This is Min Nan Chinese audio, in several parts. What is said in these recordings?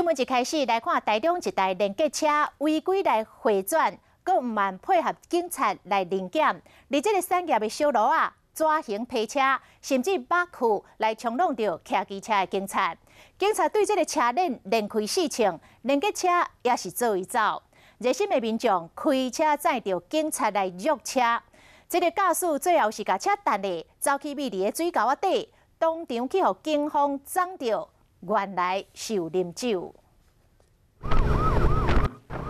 新聞一開始來看，台中一台連結車違規來迴轉，閣毋願配合警察來臨檢。佇這个產業的小路仔，轉型批車，甚至把褲來衝撞著騎機車的警察。警察對這个車鏈連開四槍，連結車也是做伊走。熱心的民眾開車載著警察來虐車，這个駕駛最後是共車彈咧，走去覕佇个水溝仔底，當場去予警方摠著。原來是有啉酒。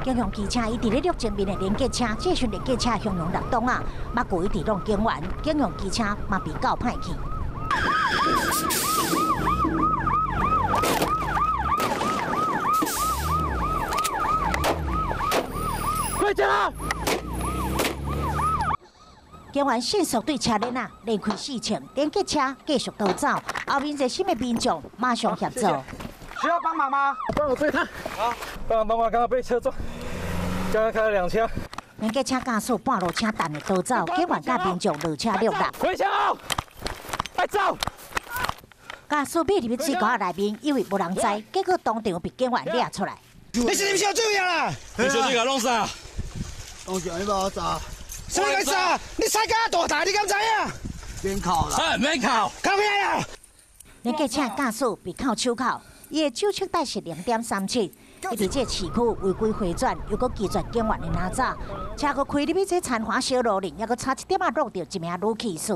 警用機車伊佇咧掠前面的連結車，這時連結車向陽立擋啊，目顧一直挵警員，警用機車嘛被搞歹去。快點啊！警員迅速對車鏈啊連開四槍，連結車繼續逃走。後面熱心的民眾馬上協助。需要幫忙嗎？幫我追他。好，幫我幫忙，剛剛被車撞，剛剛開了兩槍。連結車駕駛半路車彈的逃走，警員佮民眾落車掠人。回槍！快走！駕駛覕入去水溝仔內面，以為無人知，結果當場被警員掠出來。你是啉燒酒呀啦？你燒酒共弄啥？弄啥？你幫我查。啥物個查？你踩甲大台，你敢知影？免哭啦！哎，免哭。哭起來啦！連結車駕駛被銬手銬，伊的酒測帶是0.37。伊佇這個市區違規迴轉，又閣拒絕警員的攔阻，車閣開入去這殘華小路裡，猶閣差一點仔挵著一名女騎士。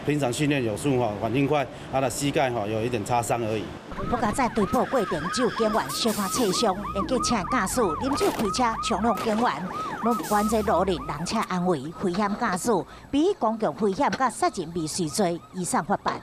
平常訓練有素吼，反應快，他的膝蓋吼有一點擦傷而已。不過在追捕過程，只有警員小可擦傷，連結車駕駛啉酒開車衝撞警員，攏毋管這路人人車安危，危險駕駛，比公共危險佮殺人未遂罪，移送法辦。